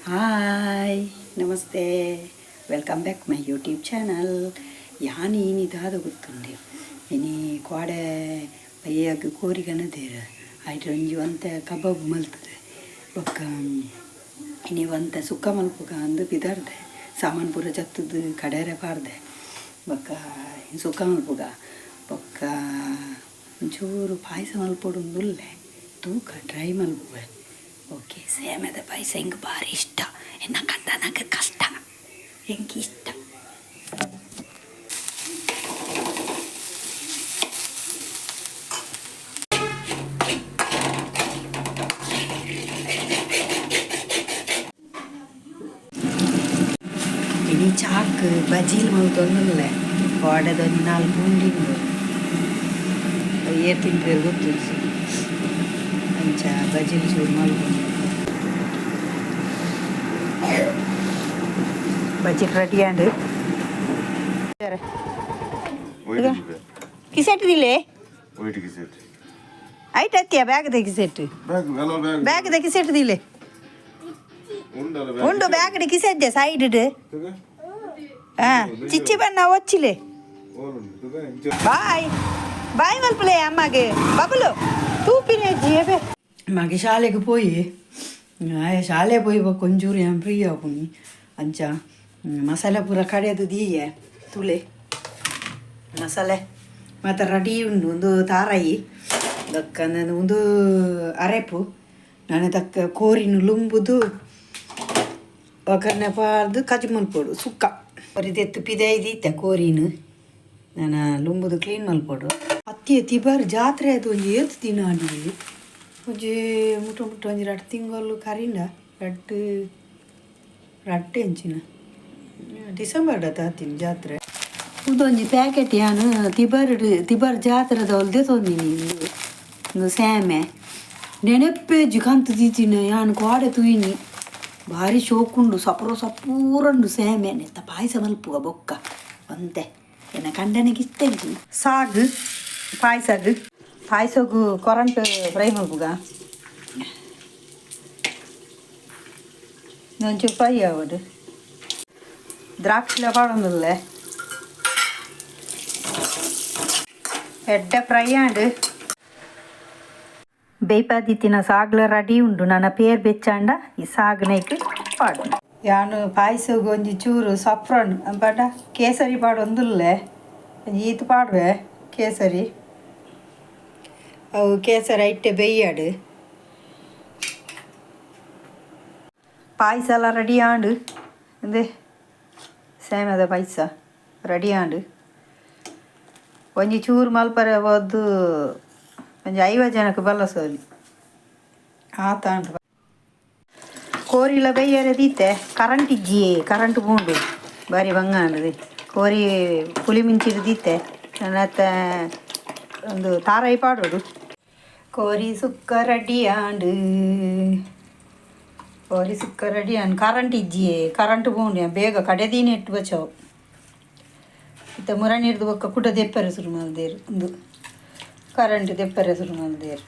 Hi namaste, welcome back my YouTube channel. ಯಾನ್ ಇನಿ ದಾದ ಗೊತ್ತುಂಡೆ, ಇನಿ ಕೋಡೆ ಬಯ್ಯಗ್ ಕೋರಿ ಕನದೆರ್, ಐಟ್ ಒಂಜಿ ಒಂತೆ ಕಬಾಬ್ ಮಲ್ತುದು ಬೊಕ್ಕ ಇನಿ ಒಂತೆ ಸುಕ್ಕ ಮಲ್ಪುಗ ಅಂದ್ ಪಿದಾರ್ದೆ. ಸಾಮಾನ್ ಪೂರ ಜತ್ತುದು ಕಡೆರೆ ಪಾಡ್ದೆ. ಬೊಕ್ಕ ಸುಕ್ಕ ಮಲ್ಪುಗ ಬೊಕ್ಕ ಒಂಚೂರು ಪಾಯಸ ಮಲ್ಪೊಡುಂದುಲ್ಲೆ, ತೂಕ ಟ್ರೈ ಮಲ್ಪುವೆ. ಓಕೆ, ಸೇಮೆದ ಪಾಯಸ ಎಂಕ್ ಬಾರಿ ಇಷ್ಟ, ಎನ್ನ ಕಂಡನಗ್ ಕಷ್ಟ, ಎಂಕ್ ಇಷ್ಟ. ಇನಿ ಚಾಕ್ ಬಜಿಲ್ ಮಲ್ತೊಂದುಲ್ಲೆ. ಕೋಡೆದ ಒಂಜಿ ನಾಲ್ ಪುಂಡಿ ಉಂಡು, ಅವು ಏರ್ ತಿನ್ಪೆರ್ ಗೊತ್ತುಜ್ಜಿ, ಅಂಚ ಬಜಿಲ್ ಚೂರು ಮಲ್ಪುನು. ಬಜಿಲ್ ರೆಡಿ ಆಂಡ್. ಕಿಸೆಟ್ ದಿಲೆ. ಐಟ್ ಅತ್ತಿಯ ಬ್ಯಾಗ್ ದ ಕಿಸೆಟ್, ಬ್ಯಾಗ್ ದ ಕಿಸೆಟ್ ದಿಲೆ. ಉಂಡು ಬ್ಯಾಗ್ ಕಿಸೆಜ್ಜೆ ಸೈಡ್. ಚಿಚ್ಚಿ ಬಣ್ಣ ಒಚ್ಚಿಲೆ. ಬಾಯ್ ಬಾಯ್ ಮಲ್ಪಲೆ ಅಮ್ಮಗೆ. ಬಬಲು ತೂಪಿನ ಜಿಯಬೆ. ಮಗೆ ಶಾಲೆಗೆ ಪೋಯಿ, ಆಯ ಶಾಲೆ ಪೋಯಿ ಬೊಕ್ಕ ಒಂಚೂರು ಯಾನ್ ಫ್ರೀ ಆಪುನಿ. ಅಂಚ ಮಸಾಲೆ ಪೂರ ಕಡೆದು ದೀಯೆ. ತುಲೆ, ಮಸಾಲೆ ಮಾತ ರೆಡಿ ಉಂಡು. ಒಂದು ತಾರಾಯಿ ಬೊಕ್ಕ ಒಂದು ಅರೆಪು. ನಾನು ತಕ್ಕ ಕೋರಿನ ಲುಂಬುದು ಒಗ್ಗರಣೆ ಪಾಡ್ದು ಕಜ್ಜಿ ಮಲ್ಪೊಡು ಸುಕ್ಕ. ಕೋರಿ ಪಿದೈ ದೀತೆ ಕೋರಿನ, ನಾನು ಲುಂಬುದು ಕ್ಲೀನ್ ಮಲ್ಪೊಡು. ಅತ್ತಿ ತಿಬಾರ್ ಜಾತ್ರೆ ಅದು ಒಂಜಿ ಏತ್ ದಿನ ಆಂಡ್. ಒಂಜಿ ಮುಟ್ಟ ಮುಟ್ಟ ಒಂಜಿ ರಡ್ಡ್ ತಿಂಗೊಲು ಕರಿಂಡ, ರಡ್ಡ್ ರಡ್ಡೆ ಅಂಚಿನ ಡಿಸೆಂಬರ್ ಆತಿನ ಜಾತ್ರೆ. ಉಂದೊಂಜಿ ಪ್ಯಾಕೆಟ್ ಯಾನ್ ತಿಬಾರ್ ತಿಬಾರ್ ಜಾತ್ರೆದ ದೆತೊಂದಿನಿ. ಉಂದು ಉಂದು ಸ್ಯಾಮೆ ನೆನಪೇಜಿ ಕಂತ್ ದೀತಿನ. ಯಾನ್ ಕೋಡೆ ತೂಯಿನಿ, ಭಾರಿ ಶೋಕುಂಡು, ಸಪುರ ಸಪೂರ ಉಂಡು ಸ್ಯಾಮೆ. ನೆತ್ತ ಪಾಯಸ ಮಲ್ಪುವ ಬೊಕ್ಕ ಒಂತೆ, ಎನ್ನ ಕಂಡನಿಗೆ ಇಷ್ಟ ಇಜ್ಜಿ. ಸಾಗ್ ಪಾಯಸಗ್, ಪಾಯಸಗು ಕೊರಂಟ್ ಫ್ರೈ ಮಲ್ಪುಗ. ಒಂಚೂರು ಫ್ರೈ ಆವಡ್. ದ್ರಾಕ್ಷಿಲ ಪಾಡೊಂದುಲ್ಲೆ. ಎಡ್ಡೆ ಫ್ರೈ ಆಂಡ್. ಬೇಯ್ಪಾದಿತ್ತಿನ ಸಾಗ್ಲ ರೆಡಿ ಉಂಡು. ನನ್ನ ಪೇರ್ ಬೆಚ್ಚಾಂಡ ಈ ಸಾಗ್ನೈಕ್ ಪಾಡು. ಯಾನು ಪಾಯಸಗ್ ಒಂಜಿ ಚೂರು ಸಫ್ರನ್ ಪಂಡ ಕೇಸರಿ ಪಾಡೊಂದುಲ್ಲೆ. ಒಂಜಿ ಈತ್ ಪಾಡುವೆ ಕೇಸರಿ. ಅವು ಕೇಸರಿ ಐಟೆ ಬೇಯ್ಯಾಡು. ಪಾಯಸ ಎಲ್ಲ ರೆಡಿ ಆಂಡ್. ಇಂದೆ ಸೇಮದ ಪಾಯಸ ರೆಡಿ ಆಂಡ್. ಒಂಜಿ ಚೂರು ಮಲ್ಪರೆ ಪೋದು ಒಂಜಿ 50 ಜನಕ್ಕೆ ಬಲಸೊಲಿ ಆತಾಂಡ್. ಕೋರಿಲ ಬೈಯರೆ ದೀತೆ. ಕರೆಂಟ್ ಇಜ್ಜಿಯೇ, ಕರೆಂಟ್ ಪೋಂಡು, ಬಾರಿ ಬಂಗ ಆಂಡ್. ಕೋರಿ ಪುಲಿ ಮಿಂಚಿಡ್ ದೀತೆ. ನನ್ನತ್ತ ಒಂದು ತಾರಾಯಿ ಪಾಡೋಡು. ಕೋರಿ ಸುಕ್ಕ ರೆಡಿ ಆಂಡ್. ಕೋರಿ ಸುಕ್ಕ ರೆಡಿ ಆಂಡ್. ಕರೆಂಟ್ ಇಜ್ಜಿಯೇ, ಕರೆಂಟ್ ಪೋಂಡು. ಬೇಗ ಕಡೆದೀನಿ ಇಟ್ಟು ಬಚಾವ್. ಇತ್ತೆ ಮುರ ನೀರ್ದು ಬೊಕ್ಕ ಕುಡ ದೆಪ್ಪರೆ ಶುರು ಮಲ್ದೇರು. ಉಂದು ಕರೆಂಟ್ ದೆಪ್ಪರೆ ಶುರು ಮಲ್ದೇರು.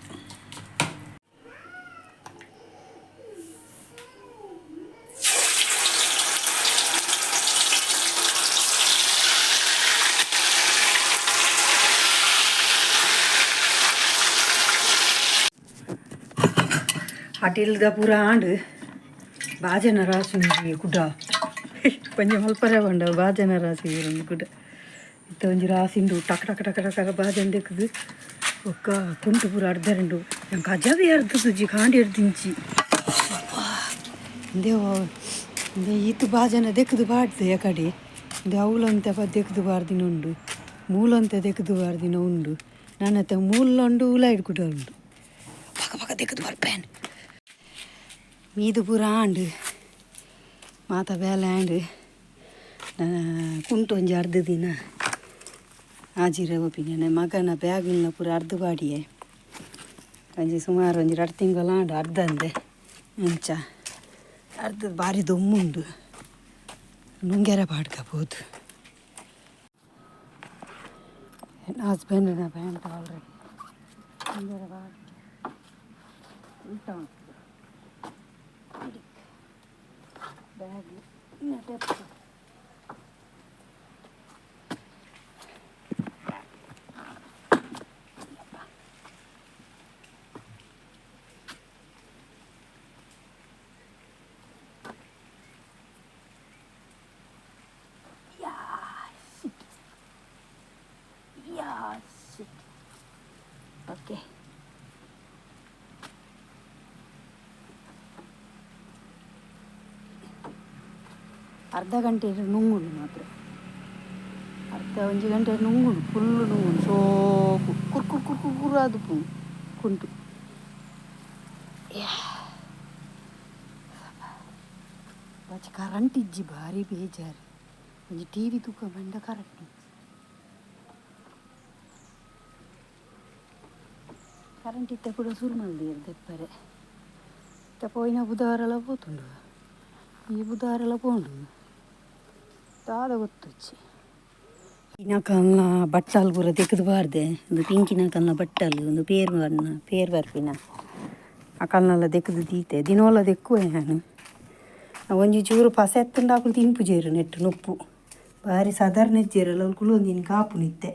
ಅಟಿಲ್ದ ಪೂರ ಆಂಡ್. ಬಾಜನ ರಾಸಿ ಕುಡ ಒಂಜಿ ಮಲ್ಪರೆ ಪಂಡ ಬಾಜನ ರಾಸಿ ಒಂದು ಕುಡ. ಇತ್ತೆ ಒಂಜಿ ರಾಸಿಂಡು ಟಕ ಟಕ ಟಕ ಟಕ ಬಾಜನ ದೆಕ್ಕುದು. ಬೊಕ್ಕ ಕುಂಟು ಪೂರ ಅರ್ಧರುಂಡು. ಎಂಕ್ ಅಜವೇ ಅರ್ಧುಜಿ ಕಾಂಡಿ ಎಡ್ದಿಂಚಿ. ಇಂದೇ ಇಂದೇ ಈತ್ ಬಾಜನ ದೆಕ್ಕುದು ಪಾಡ್ದೆ ಕಡೆ. ಇಂದೆ ಅವ್ಲಂತೆ ದೆಕ್ಕುದು ಪಾಡ್ದಿನ ಉಂಡು, ಮೂಲಂತೆ ದೆಕ್ಕುದು ಪಾಡ್ದಿನ ಉಂಡು. ನಾನತ್ತೆ ಮೂಲ ಉಂಡು, ಉಲಾಯಿಡ್ ಕುಡ ಉಂಡು. ಪಕ ಪಕ ದೆಕ್ಕುದು ಬರ್ಪೇನ್. ಮೀದು ಪೂರ ಆಂಡ್, ಮಾತ ಬೇಲೆ ಆಂಡ್. ಕುಂಟು ಒಂಜಿ ಅರ್ಧ ದಿನ ಆಜಿರೆ ಒಪ್ಪಿಗೆ. ಮಗನ ಬ್ಯಾಗ್ನ ಪೂರ ಅರ್ಧ ಪಾಡಿಯೆ. ಒಂಜಿ ಸುಮಾರು ಒಂಜಿ 2 ತಿಂಗಳು ಆಂಡ್ ಅರ್ಧಂದೆ. ಅಂಚ ಅರ್ಧ ಬಾರಿ ದೊಮ್ಮುಂಡು, ನುಂಗೆರೆ ಪಾಡ್ಕಬೋದು. ನನ್ನ ಹಸ್ಬೆಂಡ್ನ ಪ್ಯಾಂಟ್ ಆಲ್ರೆಡಿ ನುಂಗೆರೆ ಪಾಡ್ ಉಲ್ಟಾ ಉಂಟು. ಬ್ಯಾಗ್. ಓಕೆ. ಅರ್ಧ ಗಂಟೆ ನುಂಗುಂಡು ಮಾತ್ರ. ಅರ್ಧ ಒಂಜಿ ಗಂಟೆ ನುಂಗುಂಡು, ಫುಲ್ಲು ನುಂಗುಂಡು. ಸೋಕು ಕುರ್ ಕುರ್ ಕುರ್ ಕುರ್ ಕುರ್ ಅದು ಕುಂಟು. ಬಚ್ ಕರೆಂಟ್ ಇಜ್ಜಿ, ಭಾರಿ ಬೇಜಾರು. ಒಂಜಿ ಟಿವಿ ತೂಕ ಬಂಡ ಕರೆಂಟ್ ಕರೆಂಟ್ ಇತ್ತ ಕೂಡ ಶುರು ಮಲ್ದಿರ್ ದೆಪ್ಪರೆ. ಇತ್ತ ಪೋಯಿನ ಬುಧವಾರಲ ಪೋತುಂಡು, ಈ ಬುಧವಾರಲ ಪೋಂಡು, ದಾದ ಗೊತ್ತುಜ್ಜಿ. ಕಲ್ನ ಬಟ್ಟಲ್ ಪೂರ ತೆಗೆದು ಬಾರ್ದೆ. ಒಂದು ಪಿಂಕಿನ ಕಲ್ನ ಬಟ್ಟಲ್, ಒಂದು ಪೇರ್ ಬರ್ನ ಪೇರ್ ಬರ್ಪಿನ ಆ ಕಲ್ನೆಲ್ಲ ದೆಕ್ಕದು ದೀತೆ. ದಿನೋಲ ದೆಕ್ಕುವೆ ನಾನು. ಒಂಜಿ ಚೂರು ಪಸೆ ಎತ್ತುಂಡ ಅಕುಲು ತಿನ್ಪುಜೆರ್. ನೆಟ್ಟು ನುಪ್ಪು ಬಾರಿ ಸಾಧಾರಣ ಇಜ್ಜೆರಲ್ಲ ಅವ್ಲು. ಕುಲೊಂದಿನ ಕಾಪು ನಿತ್ತೆ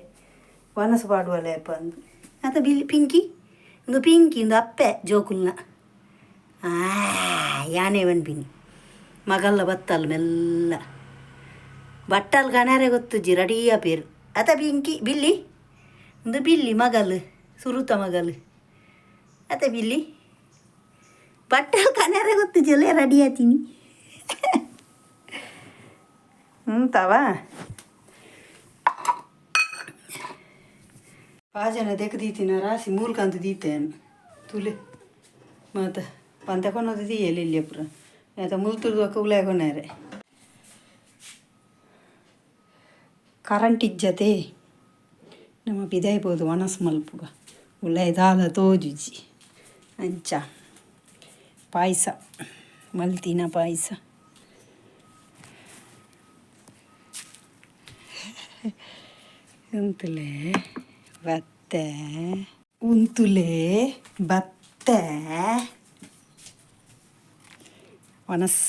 ವನಸು ಪಾಡುವಲೆ ಅಂದು ಅತ. ಬಿಲ್ಲಿ ಪಿಂಕಿ, ಒಂದು ಪಿಂಕಿ, ಒಂದು ಅಪ್ಪೆ ಜೋಕುಲ್ನ. ಆ ಯಾನೇ ಪನ್ಪಿನಿ ಮಗಲ್ಲ ಬತ್ತಲ್ ಮೆಲ್ಲ ಬಟ್ಟಲ್ ಕಣರೆ ಗೊತ್ತುಜ್ಜಿ, ರೆಡಿ ಆಪೇರು ಅತ. ಪಿಂಕಿ, ಬಿಲ್ಲಿ, ಒಂದು ಬಿಲ್ಲಿ ಮಗಲ್, ಸುರುತ ಮಗಲ್ ಅತ. ಬಿಲ್ಲಿ ಬಟ್ಟಲ್ ಕಣರೆ ಗೊತ್ತುಜ್ಜಲ್ಲ, ರೆಡಿ ಆತೀನಿ ತವ. ಪಾಜನ ದೆಕ್ ದೀತಿನ ರಾಸಿ ಮೂಲ್ಕಂತ ದೀತೇನು ತುಲೆ ಮಾತ ಪಂತ ಕೊನೊಂದು ದೀಯೆಲ್ ಇಲ್ಲಿ ಪೂರ. ಆತ ಮುಲ್ತುರ್ದು ಬೊಕ್ಕ ಉಲಾಯಿ ಕೊನರೆ. ಕರೆಂಟ್ ಇಜ್ಜತೆ, ನಮ ಪಿದಾಯಿ ಪೋದು ವನಸ್ ಮಲ್ಪುಗ. ಉಲಾಯಿ ದಾಲ ತೋಜುಜಿ. ಅಂಚ ಪಾಯಸ ಮಲ್ತಿನ ಪಾಯಸ. ಉಂತುಲೆ ಬತ್ತೆ, ಉಂತುಲೆ ಬತ್ತೆ. ವನಸ್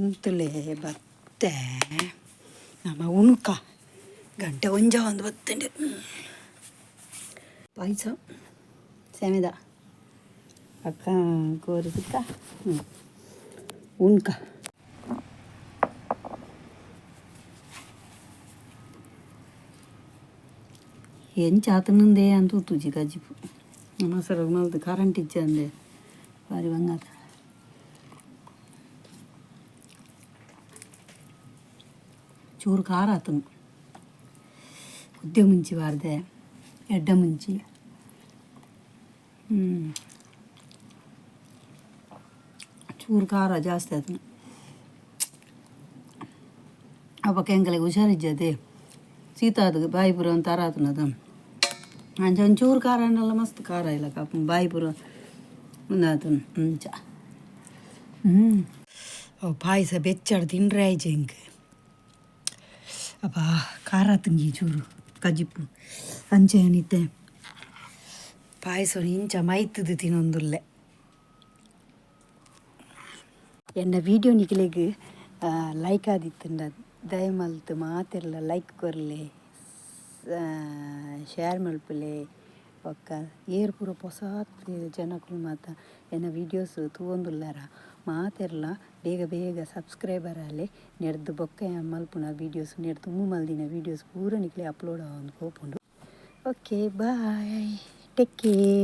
ಉಂತುಲೆ ಬತ್ತೆ. ನಮ ಉಣುಕ ಗಂಟೆ ಒಂಜ ಒಂದು ಬತ್ತುಂಡು. ಪಾಯಸ ಸೇಮೆದ ಅಕ್ಕ ಕೋರಿ ಸುಕ್ಕ ಉಣ್ಕ. ಎಂಚ ಆತನಂದೇ ಅಂತ ತೂತುಜಿ ಕಜಿಪು. ಮೊಸರು ಮಲ್ತು ಕರೆಂಟ್ ಇಜ್ಜಂದೆ ಬಾರಿ ಬಂಗಾತ. ಚೂರು ಖಾರ ಆತನು. ಕುದ್ದೆ ಮುಂಚಿ ಬಾರ್ದೆ, ಎಡ್ಡ ಮುಂಚಿ. ಚೂರು ಖಾರ ಜಾಸ್ತಿ ಆತನು. ಅಪಕ ಎಂಕಲೆಗ್ ಹುಷಾರಿಜ್ಜದೆ, ಶೀತ ಆದ್ ಬಾಯಿ ಪೂರ ಒಂಥರ ಆತುಂಡತ. ಅಂಚ ಒಂಚೂರು ಖಾರ ಆಂಡಲ ಮಸ್ತ್ ಖಾರ ಇಲ್ಲ ಕಾಪುಂಡು, ಬಾಯಿ ಪೂರ ಉಂದಾತುಂಡು ಅಂಚ. ಅವು ಪಾಯಸ ಬೆಚ್ಚಡ್ ತಿಂಡ್ರೆ ಆಯ್ಜಿ ಎಂಕ್. ಅಬ್ಬಾ, ಖಾರ ಆತುಂಜಿ ಚೂರು ಕಜಿಪು. ಅಂಚ ಯಾನಿತ್ತೆ ಪಾಯಸ ಇಂಚ ಮೈತುದು ತಿನೊಂದುಲ್ಲೆ. ಎನ್ನ ವೀಡಿಯೋ ನಿಕ್ಲೆಗ್ ಲೈಕ್ ಆದಿತ್ತುಂಡ ದಯಮಲ್ತ್ ಮಾತೆರ್ಲ ಲೈಕ್ ಕೊರ್ಲೆ, ಶೇರ್ ಮಲ್ಪುಲೆ. ಬೊಕ್ಕ ಏರ್ ಪೂರ ಪೊಸಾತ್ ಜನಕುಲು ಮಾತ ಎನ್ನ ವೀಡಿಯೋಸ್ ತೂವೊಂದುಲ್ಲೆರ, ಮಾತೆರ್ಲ ಬೇಗ ಬೇಗ ಸಬ್ಸ್ಕ್ರೈಬರ್ ಆಲೆ. ನೆರ್ದ್ ಬೊಕ್ಕ ಯಾನ್ ಮಲ್ಪುನ ವೀಡಿಯೋಸ್, ನೆರ್ದ್ ದುಂಬು ಮಲ್ದಿನ ವೀಡಿಯೋಸ್ ಪೂರ ನಿಕ್ಲೆ ಅಪ್ಲೋಡ್ ಆವೊಂದು ಪೋಪುಂಡು. Okay, bye, take care.